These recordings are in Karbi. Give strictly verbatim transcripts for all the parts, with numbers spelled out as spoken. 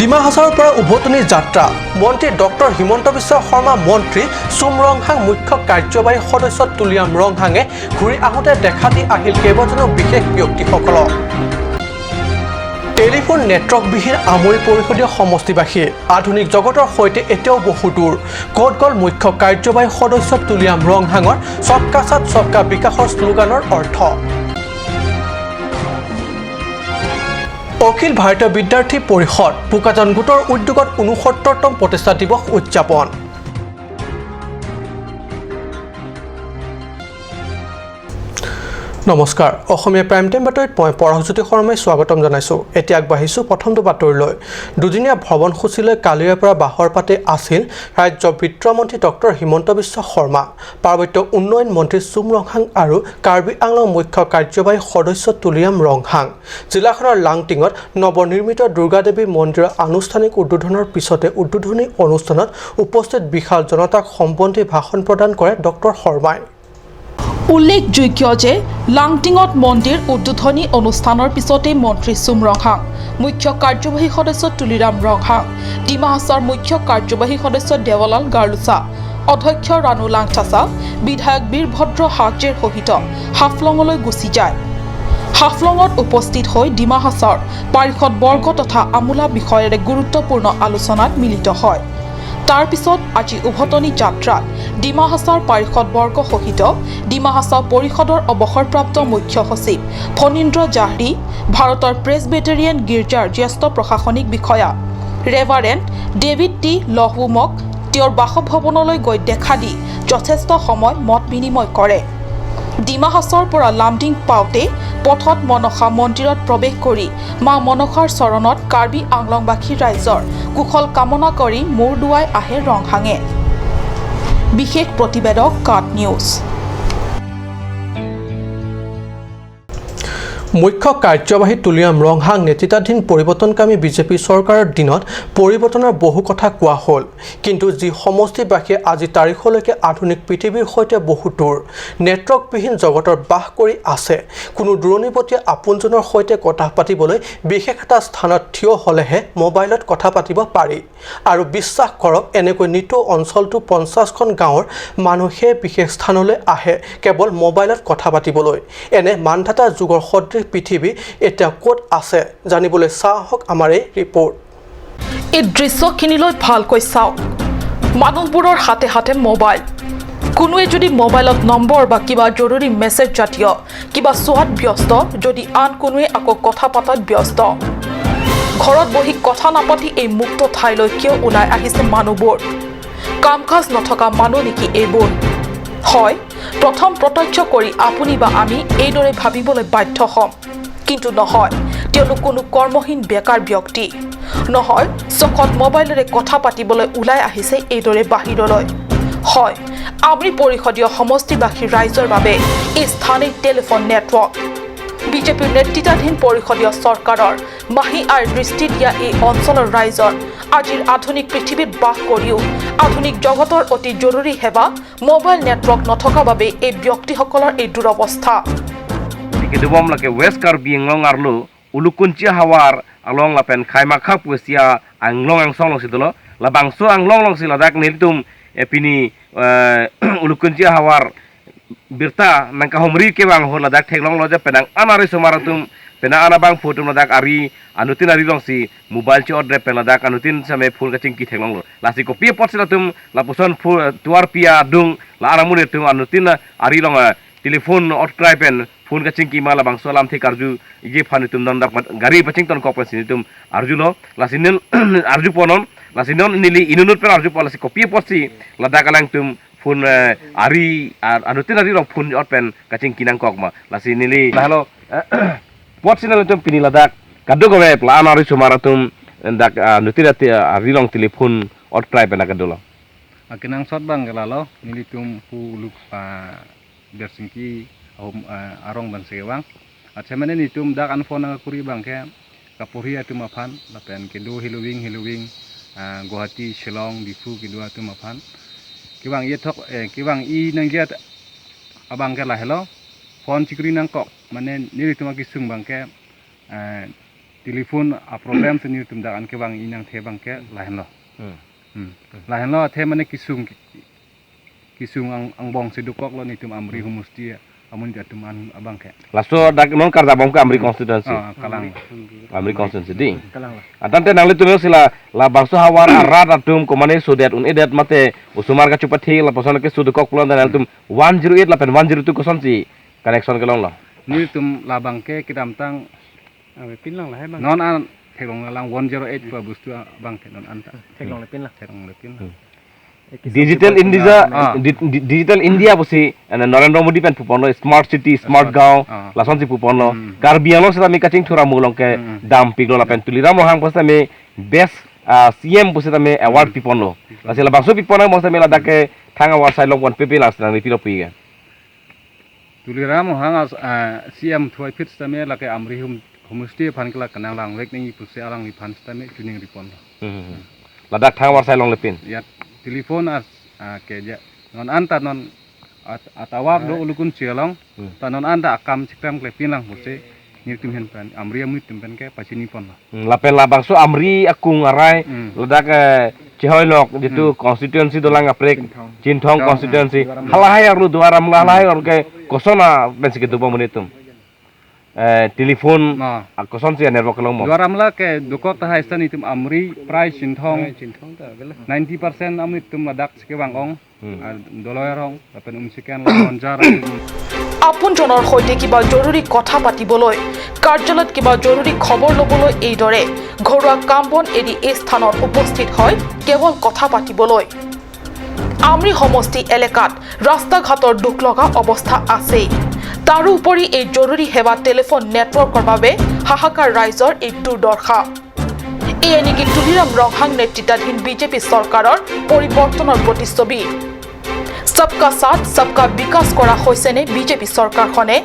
ডিমা হাছাওৰ পৰা উভতনি যাত্ৰা। মন্ত্ৰী ডক্টৰ হিমন্ত বিশ্ব শৰ্মা, মন্ত্ৰী চুম ৰংহাং, মুখ্য কাৰ্যবাহী সদস্য তুলিৰাম ৰংহাঙে ঘূৰি আহোঁতে দেখা দি আহিল কেইবাজনো বিশেষ ব্যক্তিসকলক। টেলিফোন নেটৱৰ্কবিহীন আমৰি পৰিষদীয় সমষ্টিবাসী। আধুনিক জগতৰ সৈতে এতিয়াও বহু দূৰ। ক'ত গ'ল মুখ্য কাৰ্যবাহী সদস্য তুলিৰাম ৰংহাঙৰ সবকা সাথ সবকা বিকাশৰ শ্লোগানৰ অৰ্থ? অখিল ভাৰতীয় বিদ্যাৰ্থী পৰিষদ বোকাজান গোটৰ উদ্যোগত ঊনসত্তৰতম প্ৰতিষ্ঠা দিৱস উদযাপন। নমস্কাৰ, অসমীয়া প্ৰাইম টাইম বাতৰিত মই পৰাগজ্যোতি শৰ্মাই স্বাগতম জনাইছো। এতিয়া আগবাঢ়িছো প্ৰথমটো বাতৰিলৈ। দুদিনীয়া ভ্ৰমণসূচীলৈ কালিৰে পৰা বাহৰ পাতি আছিল ৰাজ্য বিত্তমন্ত্ৰী ডক্টৰ হিমন্ত বিশ্ব শৰ্মা, পাৰ্বত্য উন্নয়ন মন্ত্ৰী চুম ৰংহাং আৰু কাৰ্বি আংলং মুখ্য কাৰ্যবাহী সদস্য তুলিৰাম ৰংহাং। জিলাখনৰ লাংটিঙত নৱনিৰ্মিত দুৰ্গা দেৱী মন্দিৰৰ আনুষ্ঠানিক উদ্বোধনৰ পিছতে উদ্বোধনী অনুষ্ঠানত উপস্থিত বিশাল জনতাক সম্বন্ধি ভাষণ প্ৰদান কৰে ডক্টৰ শৰ্মাই। উল্লেখযোগ্য যে লাংটিঙত মন্দিৰ উদ্বোধনী অনুষ্ঠানৰ পিছতে মন্ত্ৰী চুম ৰংহাং, মুখ্য কাৰ্যবাহী সদস্য তুলিৰাম ৰংহাং, ডিমা হাছাওৰ মুখ্য কাৰ্যবাহী সদস্য দেৱালাল গাৰ্লুচা, অধ্যক্ষ ৰাণু লাংথাচা, বিধায়ক বীৰভদ্ৰ হাজেৰ সহিত হাফলঙলৈ গুচি যায়। হাফলঙত উপস্থিত হৈ ডিমা হাছাওৰ পাৰিষদ বৰ্গ তথা আমোলা বিষয়ৰে গুৰুত্বপূৰ্ণ আলোচনাত মিলিত হয়। তাৰ পিছত আজি উভতনি যাত্ৰাত ডিমা হাছাওৰ পাৰিষদ বৰ্গ সহিত ডিমা হাছাও পৰিষদৰ অৱসৰপ্ৰাপ্ত মুখ্য সচিব ফণীন্দ্ৰ জাহৰী, ভাৰতৰ প্ৰেছবেটেৰিয়ান গীৰ্জাৰ জ্যেষ্ঠ প্ৰশাসনিক বিষয়া ৰেভাৰেণ্ড ডেভিড টি লহবুমক তেওঁৰ বাসভৱনলৈ গৈ দেখা দি যথেষ্ট সময় মত বিনিময় কৰে। ডিমা হাছাওৰ পৰা লামডিং পাওঁতে পথত মনসা মন্দিৰত প্ৰৱেশ কৰি মা মনসাৰ চৰণত কাৰ্বি আংলংবাসী ৰাইজৰ কুশল কামনা কৰি মূৰ দোৱাই আহে ৰংহাঙে। বিশেষ প্ৰতিবেদক, কাট নিউজ। মুখ্য কাৰ্যবাহী তুলিৰাম ৰংহাং নেতৃত্বাধীন পৰিৱৰ্তনকামী বিজেপি চৰকাৰৰ দিনত পৰিৱৰ্তনৰ বহু কথা কোৱা হ'ল, কিন্তু যি সমষ্টিবাসীয়ে আজি তাৰিখলৈকে আধুনিক পৃথিৱীৰ সৈতে বহু দূৰ, নেটৱৰ্কবিহীন জগতৰ বাস কৰি আছে, কোনো দূৰণিবতীয়া আপোনজনৰ সৈতে কথা পাতিবলৈ বিশেষ এটা স্থানত থিয় হ'লেহে মোবাইলত কথা পাতিব পাৰি। আৰু বিশ্বাস কৰক, এনেকৈ নিতৌ অঞ্চলটো পঞ্চাশখন গাঁৱৰ মানুহে বিশেষ স্থানলৈ আহে কেৱল মোবাইলত কথা পাতিবলৈ। এনে মান্ধাতা যুগৰ সদৃশ পৃথিৱী এতিয়া ক'ত আছে, জানিবলৈ চাওক আমাৰ এই ৰিপৰ্ট। এই দৃশ্যখিনিলৈ ভালকৈ চাওক। মানুহবোৰৰ হাতে হাতে মোবাইল। কোনোৱে যদি মোবাইলত নম্বৰ বা কিবা জৰুৰী মেছেজ জাতীয় কিবা চোৱাত ব্যস্ত, যদি আন কোনোৱে আকৌ কথা পাতাত ব্যস্ত। ঘৰত বহি কথা নাপাতি এই মুক্ত ঠাইলৈ কিয় ওলাই আহিছে মানুহবোৰ? কাম কাজ নথকা মানুহ নেকি এইবোৰ? হয়, প্ৰথম প্ৰত্যক্ষ কৰি আপুনি বা আমি এইদৰে ভাবিবলৈ বাধ্য হ'ম। কিন্তু নহয়, তেওঁলোক কোনো কৰ্মহীন বেকাৰ ব্যক্তি নহয়, চখত মোবাইলেৰে কথা পাতিবলৈ ওলাই আহিছে এইদৰে বাহিৰলৈ। হয়, আমৰি পৰিষদীয় সমষ্টিবাসী ৰাইজৰ বাবে এই স্থানেই টেলিফোন নেটৱৰ্ক। বিজেপিৰ নেতৃত্বাধীন পৰিষদীয় চৰকাৰৰ মাহী আইৰ দৃষ্টি দিয়া এই অঞ্চলৰ ৰাইজৰ আজিৰ আধুনিক পৃথিৱীত বাস কৰিও আধুনিক জগতৰ অতি জৰুৰী সেৱা মোবাইল নেটৱৰ্ক নথকা বাবে এই ব্যক্তিসকলৰ এই দুৰৱস্থা। Kedobom lake West Karbi Anglong arlo Ulukunchi havar along lapen Khaimakha pusi anglong angsong alongsi dolo. Labangso anglong alongsi ladak nelitum, eh, pini, eh, Ulukunchi havar birta nangkahumri kevang ahut ladak theklonglo je penang an ari osomar atum, penang an abangphu atum ladak ari, anuttin ari alongsi mobile che-otdre pen ladak anuttin same phone kachingki theklonglo. Lasi kopi apotsi latum lapuson phone, eh, tovar pi adung la-an amonit atum anuttin ari along, eh, telephone otkrai pen phone kachingki ma labangso alamthe karju iji aphan itum non dak gari pachingtonkok pensi itum arjulo. Lasi nen arjupon non, lasi non neli inut inut pen arjupon, lasi kopi apotsi ladak alangtum phone, eh, ari, ar-, anuttin ari along phone ot pen kachingki nangkok ma. Lasi neli, hello, eh, apotsi nangtum pini ladak kadokave la-an ari osomar atum dak, ah, anuttin ati, ah, ari along telephone otkrai pen dak dolo. Akenangsot abang ke lalo, nelitum pu uluk pa Bersingki ahum, eh, arong abangsi kevang. Acha mane nelitum dak an phone nangkuri abang ke kaporhi atum aphan, lapen kedo heloving heloving, eh, Guwahati, Shillong, Diphu kedo atum aphan. Kevang ithok, eh, kevang i nangji abang ke lahelo. Phone chekuri nangkok, mane nelitum akesung abang ke, eh, Telephone a-problem si nelitum dak an kevang inang the abang ke lahenlo. Hmm. Hmm. Lahenlo athe mane kesung, kesung ang, angbong si dokoklo nelitum Amri homosti amonit atum an abang ke. Laso dak non karjabom ke Amri constituency. Ah, kalang. Amri constituency dei. Kalang. Athe nanglitum si la, labangso havar arat atum komane sodet un-edet mate osomar kachepathek lapuson ke so dokok pulo, nanglitum one zero eight lapen one zero two kosonsi connection kelonglo? Nelitum labang ke kedamtang, ah, pinlang lahai abang. Non an theklong lang one zero eight pu abostu abang ke non anta. Theklongle pinlang. Theklongle pinlang. Hmm. Eh, kisam Digital kibar India, punya, ah. Di-, di-, Digital India pusi, eh, Narendra Modi pen puponlo, smart city, smart Smart, gaon, ah. Lasonsi puponlo. Hmm. Karbi Anglong sitame kachingthur amulong ke Hmm. dampiklo lapen Tuliram Ronghang pusitame best, ah, C M pusitame award Hmm. piponlo. Lasi labangso pipon pusitame ladak ke thang award sai longpon pepe, lasi nangli pilo pu ke. Tuliram Ronghang as, ah, C M thuai phit sitame lake Amri hom-, homosti aphan ke la kenang langvek nangji pusi alangliphan sitame chuning ripon. Hmm. Ladak thang award sai longle pin. Ya, telephone as, ah, ke ja. Non anta non at-, atovar do ulukun chelong. Hmm. Ta non anta akam chikram kle pinlang pusi nelitum ahin pen, Amri amonit atum pen ke pachiniponlo. Hmm, lapen labangso Amri akung arai, Hmm. ladak, eh, chehoilok, jitu Hmm. constituency dolang kaprek, Chinthong. Chinthong Chinthong, constituency. Hmm. Halahai arlo Duar Amla, halahai arlo ke koson apensi kedo amonit atum. Eh, telephone, Ah. ah, kosonsi network kelongmo? Duar Amla ke dokok tahai sita nelitum Amri, Prai, Chinthong, Prai, Chinthong ta, bela. ninety percent amonit atum ladak si kevang-ong. Hmm. Ah, Doloi arong, lapen umsikan la Monjar. আপোনজনৰ সৈতে কিবা জৰুৰী কথা পাতিবলৈ, কাৰ্যালয়ত কিবা জৰুৰী খবৰ ল'বলৈ এইদৰে ঘৰুৱা কাম বন এৰি এই স্থানত উপস্থিত হয় কেৱল কথা পাতিবলৈ। আমৰি সমষ্টি এলেকাত ৰাস্তা ঘাটৰ দুখ লগা অৱস্থা আছেই। তাৰোপৰি এই জৰুৰী সেৱা টেলিফোন নেটৱৰ্কৰ বাবে হাহাকাৰ ৰাইজৰ এই দুৰ্দশা। এয়া নেকি তুলিৰাম ৰংহাং নেতৃত্বাধীন বিজেপি চৰকাৰৰ পৰিৱৰ্তনৰ প্ৰতিচ্ছবি? সবকা সাথ, সবকা বিকাশ কৰা হৈছেনে বিজেপি চৰকাৰখনে?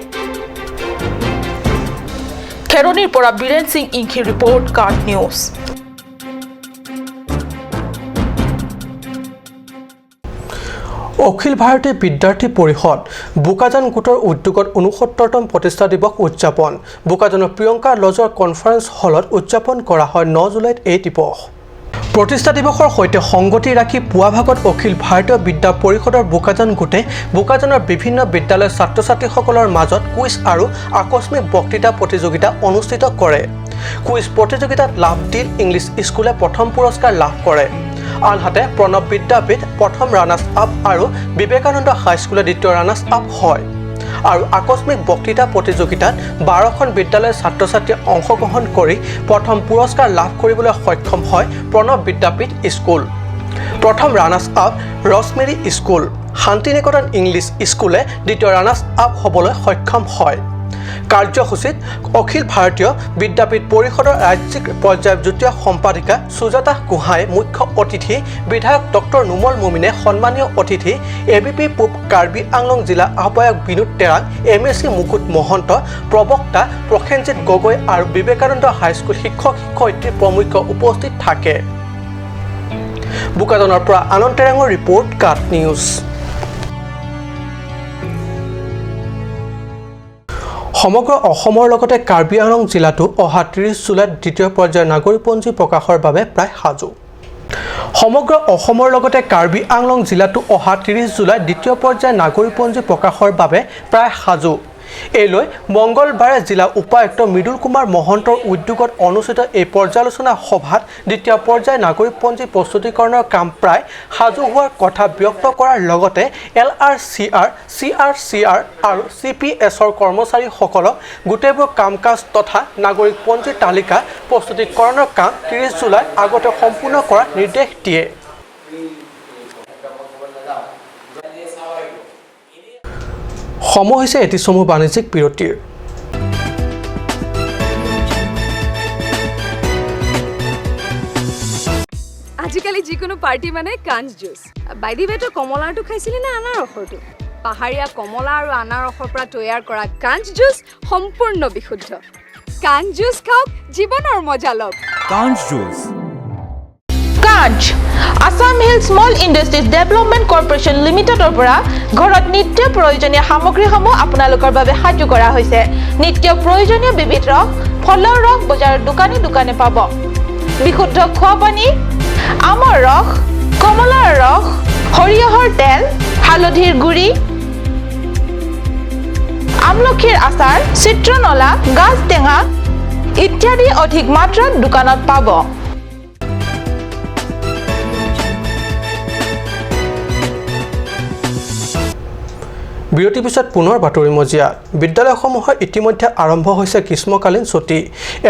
খেৰণিৰ পৰা বীৰেন সিং ইংখীৰ ৰিপৰ্ট, কাৰ্ট নিউজ। অখিল ভাৰতীয় বিদ্যাৰ্থী পৰিষদ বোকাজান গোটৰ উদ্যোগত ঊনসত্তৰতম প্ৰতিষ্ঠা দিৱস উদযাপন। বোকাজানৰ প্ৰিয়ংকা লজৰ কনফাৰেন্স হলত উদযাপন কৰা হয় ন জুলাইত এই দিৱস। প্ৰতিষ্ঠা দিৱসৰ সৈতে সংগতি ৰাখি পুৱা ভাগত অখিল ভাৰতীয় বিদ্যা পৰিষদৰ বোকাজান গোটে বোকাজানৰ বিভিন্ন বিদ্যালয়ৰ ছাত্ৰ ছাত্ৰীসকলৰ মাজত কুইজ আৰু আকস্মিক বক্তৃতা প্ৰতিযোগিতা অনুষ্ঠিত কৰে। কুইজ প্ৰতিযোগিতাত লাভদিল ইংলিছ স্কুলে প্ৰথম পুৰস্কাৰ লাভ কৰে। আনহাতে প্ৰণৱ বিদ্যাপীঠ প্ৰথম ৰাণাৰ্ছ আপ আৰু বিবেকানন্দ হাইস্কুলে দ্বিতীয় ৰাণাৰ্ছ আপ হয়। আৰু আকস্মিক বক্তৃতা প্ৰতিযোগিতাত বাৰখন বিদ্যালয়ৰ ছাত্ৰ ছাত্ৰীয়ে অংশগ্ৰহণ কৰি প্ৰথম পুৰস্কাৰ লাভ কৰিবলৈ সক্ষম হয় প্ৰণৱ বিদ্যাপীঠ স্কুল। প্ৰথম ৰাণাৰ্ছ আপ ৰছমেৰী স্কুল। শান্তিনিকেতন ইংলিছ স্কুলে দ্বিতীয় ৰাণাৰ্ছ আপ হ'বলৈ সক্ষম হয়। কাৰ্যসূচীত অখিল ভাৰতীয় বিদ্যাপীঠ পৰিষদৰ ৰাজ্যিক পৰ্যায়ৰ যুটীয়া সম্পাদিকা সুজাতা গোহাঁই মুখ্য অতিথি, বিধায়ক ডক্টৰ নুমল মমিনে সন্মানীয় অতিথি, এ বি পি পূব কাৰ্বি আংলং জিলা আহ্বায়ক বিনোদ তেৰাং, এম এ চি মুকুট মহন্ত, প্ৰবক্তা প্ৰসেনজিৎ গগৈ আৰু বিবেকানন্দ হাইস্কুল শিক্ষক শিক্ষয়িত্ৰী প্ৰমুখ্য উপস্থিত থাকে। বোকাজানৰ পৰা আনন্দ তেৰাঙৰ ৰিপৰ্ট, কাট নিউজ। সমগ্ৰ অসমৰ লগতে কাৰ্বি আংলং জিলাতো অহা ত্ৰিশ জুলাইত দ্বিতীয় পৰ্যায়ৰ নাগৰিকপঞ্জী প্ৰকাশৰ বাবে প্ৰায় সাজু। সমগ্ৰ অসমৰ লগতে কাৰ্বি আংলং জিলাতো অহা ত্ৰিশ জুলাইত দ্বিতীয় পৰ্যায়ৰ নাগৰিকপঞ্জী প্ৰকাশৰ বাবে প্ৰায় সাজু। এই লৈ মংগলবাৰে জিলা উপায়ুক্ত মৃদুল কুমাৰ মহন্তৰ উদ্যোগত অনুষ্ঠিত এই পৰ্যালোচনা সভাত দ্বিতীয় পৰ্যায়ৰ নাগৰিকপঞ্জী প্ৰস্তুতিকৰণৰ কাম প্ৰায় সাজু হোৱাৰ কথা ব্যক্ত কৰাৰ লগতে এল আৰ চি আৰ, চি আৰ চি আৰ আৰু চি পি এছৰ কৰ্মচাৰীসকলক গোটেইবোৰ কাম কাজ তথা নাগৰিকপঞ্জী তালিকা প্ৰস্তুতিকৰণৰ কাম ত্ৰিশ জুলাইৰ আগতে সম্পূৰ্ণ কৰাৰ নিৰ্দেশ দিয়ে। সময় হৈছে এটি চমু বাণিজ্যিক বিৰতিৰ। আজিকালি যিকোনো পাৰ্টি মানে কাঞ্চ জুচ। বাই দি ৱে, তই কমলাৰটো খাইছিলি নে আনাৰসৰটো? পাহাৰীয়া কমলা আৰু আনাৰসৰ পৰা তৈয়াৰ কৰা কাঞ্চ জুচ সম্পূৰ্ণ বিশুদ্ধ। কাঞ্চ জুচ খাওক, জীৱনৰ মজা লওক। কাঞ্চ জুচ। Branch Assam hill small industries development corporation লিমিটেডৰ পৰা ঘৰত নিত্য প্ৰয়োজনীয় সামগ্ৰীসমূহ আপোনালোকৰ বাবে সাজু কৰা হৈছে। নিত্য প্ৰয়োজনীয় বিবিধ ৰস, ফলৰ ৰস বজাৰৰ দোকানে দোকানে পাব। বিশুদ্ধ খোৱা পানী, আমৰ ৰস, কমলাৰ ৰস, সৰিয়হৰ তেল, হালধিৰ গুড়ি, আমলখিৰ আচাৰ, চিত্ৰনলা, গাজ টেঙা ইত্যাদি অধিক মাত্ৰাত দোকানত পাব। বিৰতিৰ পিছত পুনৰ বাতৰি মজিয়া। বিদ্যালয়সমূহত ইতিমধ্যে আৰম্ভ হৈছে গ্ৰীষ্মকালীন ছুটি।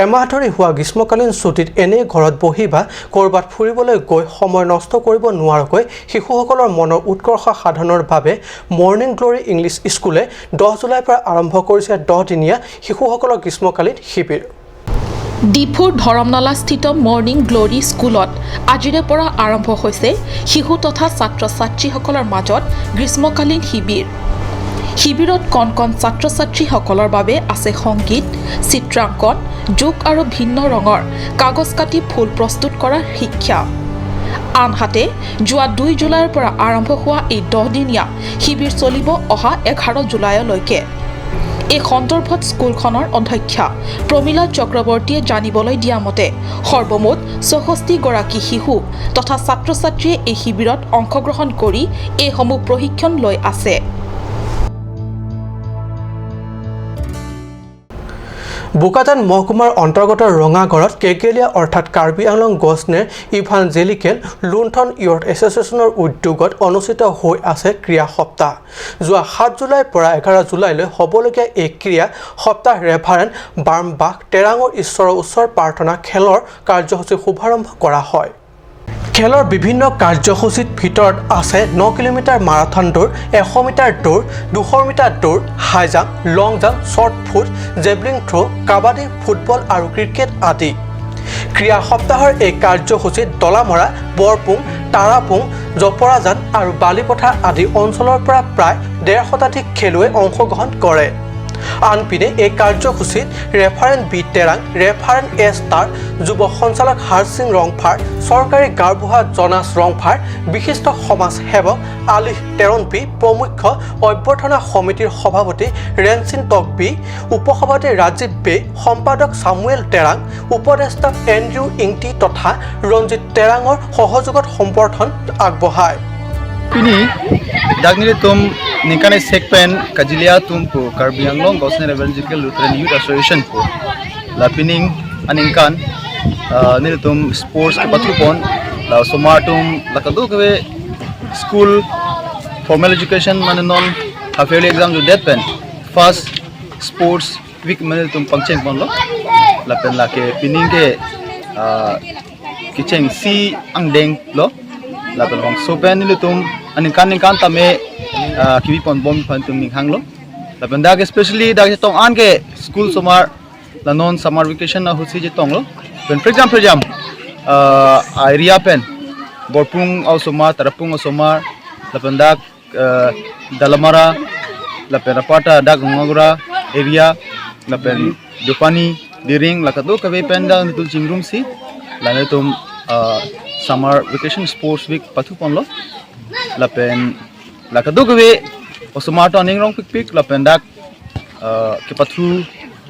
এমাহ ধৰি হোৱা গ্ৰীষ্মকালীন ছুটিত এনেই ঘৰত বহি বা ক'ৰবাত ফুৰিবলৈ গৈ সময় নষ্ট কৰিব নোৱাৰাকৈ শিশুসকলৰ মনৰ উৎকৰ্ষ সাধনৰ বাবে মৰ্ণিং গ্লৰী ইংলিছ স্কুলে দহ জুলাইৰ পৰা আৰম্ভ কৰিছে দহ দিনীয়া শিশুসকলৰ গ্ৰীষ্মকালীন শিবিৰ। ডিফুৰ ধৰমনালাস্থিত মৰ্ণিং গ্লৰী স্কুলত আজিৰে পৰা আৰম্ভ হৈছে শিশু তথা ছাত্ৰ ছাত্ৰীসকলৰ মাজত গ্ৰীষ্মকালীন শিবিৰ। শিবিৰত কণ কণ ছাত্ৰ ছাত্ৰীসকলৰ বাবে আছে সংগীত, চিত্ৰাংকন, যোগ আৰু ভিন্ন ৰঙৰ কাগজ কাটি ফুল প্ৰস্তুত কৰাৰ শিক্ষা। আনহাতে যোৱা দুই জুলাইৰ পৰা আৰম্ভ হোৱা এই দহ দিনীয়া শিবিৰ চলিব অহা এঘাৰ জুলাইলৈকে। এই সন্দৰ্ভত স্কুলখনৰ অধ্যক্ষা প্ৰমীলা চক্ৰৱৰ্তীয়ে জানিবলৈ দিয়া মতে, সৰ্বমুঠ চৌষষ্ঠি গৰাকী শিশু তথা ছাত্ৰ ছাত্ৰীয়ে এই শিবিৰত অংশগ্ৰহণ কৰি এইসমূহ প্ৰশিক্ষণ লৈ আছে। বোকাজান মহকুমাৰ অন্তৰ্গত ৰঙাগড়ত কেকেলিয়া অৰ্থাৎ কাৰ্বি আংলং গছনেৰ ইভাঞ্জেলিকেল লুণ্ঠন য়ুথ এছ'চিয়েশ্যনৰ উদ্যোগত অনুষ্ঠিত হৈ আছে ক্ৰীড়া সপ্তাহ। যোৱা সাত জুলাইৰ পৰা এঘাৰ জুলাইলৈ হ'বলগীয়া এই ক্ৰীড়া সপ্তাহ ৰেভাৰেণ্ড বাৰ্মবাক তেৰাঙৰ ঈশ্বৰৰ ওচৰত প্ৰাৰ্থনা খেলৰ কাৰ্যসূচী শুভাৰম্ভ কৰা হয়। খেলৰ বিভিন্ন কাৰ্যসূচীৰ ভিতৰত আছে ন কিলোমিটাৰ মাৰাথন দৌৰ, এশ মিটাৰ দৌৰ, দুশ মিটাৰ দৌৰ, high jump, long jump, shot put, javelin throw', kabaddi, football আৰু ক্ৰিকেট আদি। ক্ৰীড়া সপ্তাহৰ এই কাৰ্যসূচীত ডলামৰা, বৰপুং, তাৰাপুং, জপৰাজান আৰু বালিপথাৰ আদি অঞ্চলৰ পৰা প্ৰায় ডেৰ শতাধিক খেলুৱৈ অংশগ্ৰহণ কৰে। আনপিনে এই কাৰ্যসূচীত ৰেভাৰেণ্ড বি তেৰাং, ৰেভাৰেণ্ড এছ টাৰ, যুৱ সঞ্চালক হাৰসিং ৰংফাৰ, চৰকাৰী গাঁওবুঢ়া জনাছ ৰংফাৰ, বিশিষ্ট সমাজ সেৱক আলিহ তেৰণপি, প্ৰমুখ্য অভ্যৰ্থনা সমিতিৰ সভাপতি ৰেনচিন তকবি, উপসভাপতি ৰাজীৱ বে, সম্পাদক চামুৱেল তেৰাং, উপদেষ্টা এণ্ড্ৰিউ ইংতি তথা ৰঞ্জিত তেৰাঙৰ সহযোগত সম্বৰ্ধন আগবঢ়ায়। Pini dak nelitum ningkan isi pen kajili atum pu Karbi Anglong Gosnell Evangelical Lutheran Youth Association pu la pining aningkan, ah, nelitum sports kepathupon, la osomar atum la kadokave school formal education mane non half yearly exam jutdet pen first sports week mane nelitum pangchengponlo. Lapen lake pining ke, ah, kechengsi angdenglo. Lapen hongso pen nelitum aningkan ningkan tame, ah, kebiponbom aphan nelitum ninghanglo. Lapen dak especially dak chetong an ke school osomar la non summer vacation ahutsi chetonglo. Pen pherjam pherjam, ah, area pen Borpung osomar, Tarapung osomar, lapen dak eh, Dalamara, lapen apar ta dak Rongagora area, lapen Jopani, Diring, la kadokave pen dak nelitum chingrumsi, la nelitum, eh, summer vacation sports week pathuponlo, lapen la kadokave osomar atum aning rongpikpik, lapen dak, eh, kepathu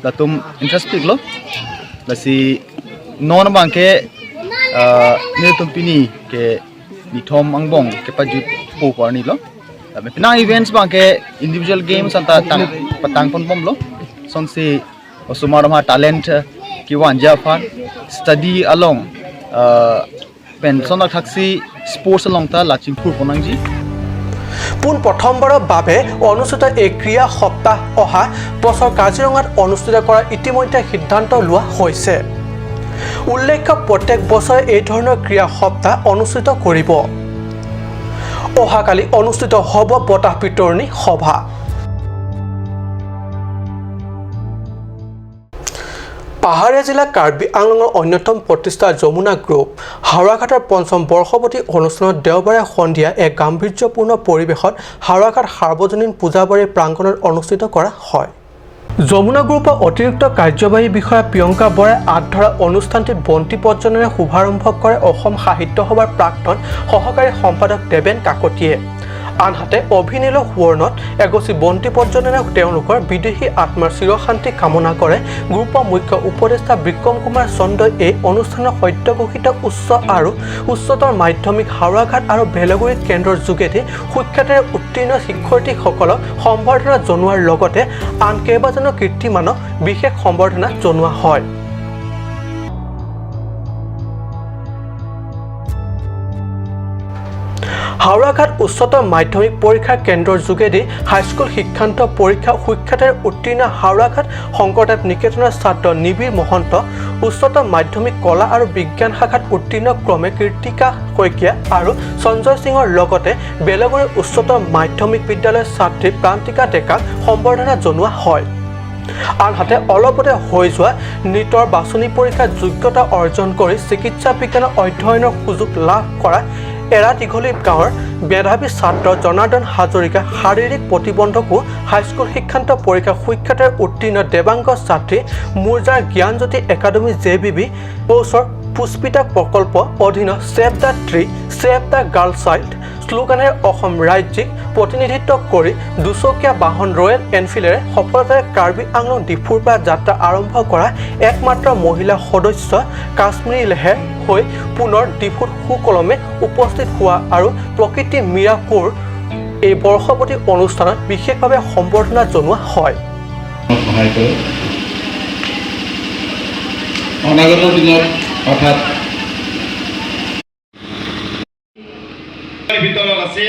latum interest piklo, lasi non abang ke, eh, nelitum pini ke nithom angbong kepajutpo pu arnilo. Lapen penang events abang ke individual games anta tang patangponbomlo. Sonsi osomar atum talent, eh, kevanji aphan study along, eh, pen sonthothaksi sports along ta la chingthurpon nangji. পোন প্ৰথমবাৰৰ বাবে অনুষ্ঠিত এই ক্ৰীড়া সপ্তাহ অহা বছৰ কাজিৰঙাত অনুষ্ঠিত কৰাৰ ইতিমধ্যে সিদ্ধান্ত লোৱা হৈছে। উল্লেখ্য, প্ৰত্যেক বছৰে এই ধৰণৰ ক্ৰীড়া সপ্তাহ অনুষ্ঠিত কৰিব। অহাকালি অনুষ্ঠিত হ'ব বঁটা বিতৰণী সভা। পাহাৰীয়া জিলা কাৰ্বি আংলঙৰ অন্যতম প্ৰতিষ্ঠা যমুনা গ্ৰুপ হাওৰাঘাটৰ পঞ্চম বৰ্ষপূৰ্তি অনুষ্ঠানত দেওবাৰে সন্ধিয়া এক গাম্ভীৰ্যপূৰ্ণ পৰিৱেশত হাওৰাঘাট সাৰ্বজনীন পূজাবাৰী প্ৰাংগণত অনুষ্ঠিত কৰা হয়। যমুনা গ্ৰুপৰ অতিৰিক্ত কাৰ্যবাহী বিষয়া প্ৰিয়ংকা বৰাই আঁত ধৰা অনুষ্ঠানটিত বন্তি প্ৰজ্বলনেৰে শুভাৰম্ভ কৰে অসম সাহিত্য সভাৰ প্ৰাক্তন সহকাৰী সম্পাদক দেৱেন কাকতিয়ে। আনহাতে অভিনীলৰ সোঁৱৰণত এগছি বন্তি প্ৰজ্বলনেৰে তেওঁলোকৰ বিদেহী আত্মাৰ চিৰশান্তি কামনা কৰে গ্ৰুপৰ মুখ্য উপদেষ্টা বিক্ৰম কুমাৰ চন্দ্ৰই। এই অনুষ্ঠানত সদ্যঘোষিত উচ্চ আৰু উচ্চতৰ মাধ্যমিক হাওৰাঘাট আৰু বেলগুৰি কেন্দ্ৰৰ যোগেদি সুখ্যাতিৰে উত্তীৰ্ণ শিক্ষাৰ্থীসকলক সম্বৰ্ধনা জনোৱাৰ লগতে আন কেইবাজনো কীৰ্তিমানক বিশেষ সম্বৰ্ধনা জনোৱা হয়। হাওৰাঘাট উচ্চতৰ মাধ্যমিক পৰীক্ষা কেন্দ্ৰৰ যোগেদি হাইস্কুল শিক্ষান্ত পৰীক্ষা সুখ্যাতিৰে উত্তীৰ্ণ হাওৰাঘাট শংকৰদেৱ নিকেতনৰ ছাত্ৰ নিবিড় মহন্ত, উচ্চতৰ মাধ্যমিক কলা আৰু বিজ্ঞান শাখাত উত্তীৰ্ণ ক্ৰমে কৃতিকা শইকীয়া আৰু সঞ্জয় সিঙৰ লগতে বেলগুৰি উচ্চতৰ মাধ্যমিক বিদ্যালয়ৰ ছাত্ৰী প্ৰান্তিকা ডেকাক সম্বৰ্ধনা জনোৱা হয়। আনহাতে অলপতে হৈ যোৱা নিটৰ বাছনি পৰীক্ষাত যোগ্যতা অৰ্জন কৰি চিকিৎসা বিজ্ঞানৰ অধ্যয়নৰ সুযোগ লাভ কৰা এৰাদীঘলী গাঁৱৰ মেধাৱী ছাত্ৰ জনাৰ্দন হাজৰিকা শাৰীৰিক প্ৰতিবন্ধকো হাইস্কুল শিক্ষান্ত পৰীক্ষা সুখ্যাতিৰে উত্তীৰ্ণ দেৱাংগ ছাত্ৰী মোৰজাৰ জ্ঞানজ্যোতি একাডেমী জে বি বি কৌচৰ পুষ্পিতা প্ৰকল্প অধীনৰ save the tree, save the girl child শ্লোগানেৰে অসম ৰাজ্যিক প্ৰতিনিধিত্ব কৰি দুচকীয়া বাহন ৰয়েল এনফিল্ডেৰে সফলতাৰে কাৰ্বি আংলং ডিফুৰ পৰা যাত্ৰা আৰম্ভ কৰা একমাত্ৰ মহিলা সদস্য কাশ্মীৰী লেহেৰ হৈ পুনৰ ডিফুত সুকলমে উপস্থিত হোৱা আৰু প্ৰকৃতি মীৰাকুৰ এই বৰ্ষপূৰ্তি অনুষ্ঠানত বিশেষভাৱে সম্বৰ্ধনা জনোৱা হয়। সহায় কৰে। অনাগত দিনত অৰ্থাৎ ভিতৰত আছে।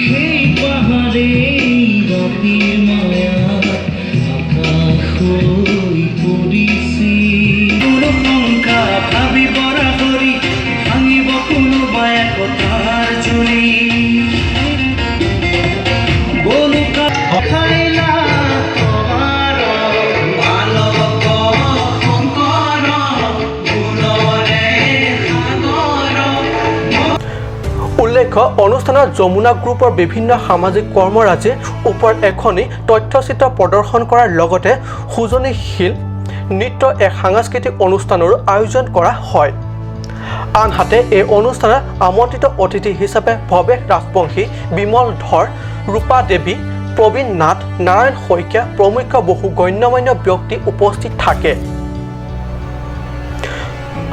সেই পাহাৰে ৰাতিৰ মায়াত আকাশ হৈ পৰিছে। কোনো শংকা ভাবিব নাপাৰি, ভাঙিব কোনোবা একতাৰ জুৰি। বলুকা খাইলা তোমাৰ মালক শংকৰ গুণৰে সাগৰ। উল্লেখ্য, অনুষ্ঠানত যমুনা গ্ৰুপৰ বিভিন্ন সামাজিক কৰ্মৰাজিৰ ওপৰত এখনি তথ্যচিত্ৰ প্ৰদৰ্শন কৰাৰ লগতে সৃজনীশীল নৃত্য এক সাংস্কৃতিক অনুষ্ঠানৰো আয়োজন কৰা হয়। আনহাতে এই অনুষ্ঠানত আমন্ত্ৰিত অতিথি হিচাপে ভৱেশ ৰাজবংশী, বিমল ধৰ, ৰূপা দেৱী, প্ৰবীণ নাথ, নাৰায়ণ শইকীয়া প্ৰমুখ্য বহু গণ্যমান্য ব্যক্তি উপস্থিত থাকে।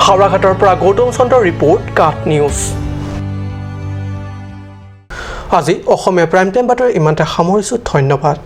হাওৰাঘাটৰ পৰা গৌতম চন্দ্ৰৰ ৰিপৰ্ট, কাঠ নিউজ। আজি অসমীয়া প্ৰাইম টাইম বাতৰি ইমানতে সামৰিছোঁ। ধন্যবাদ।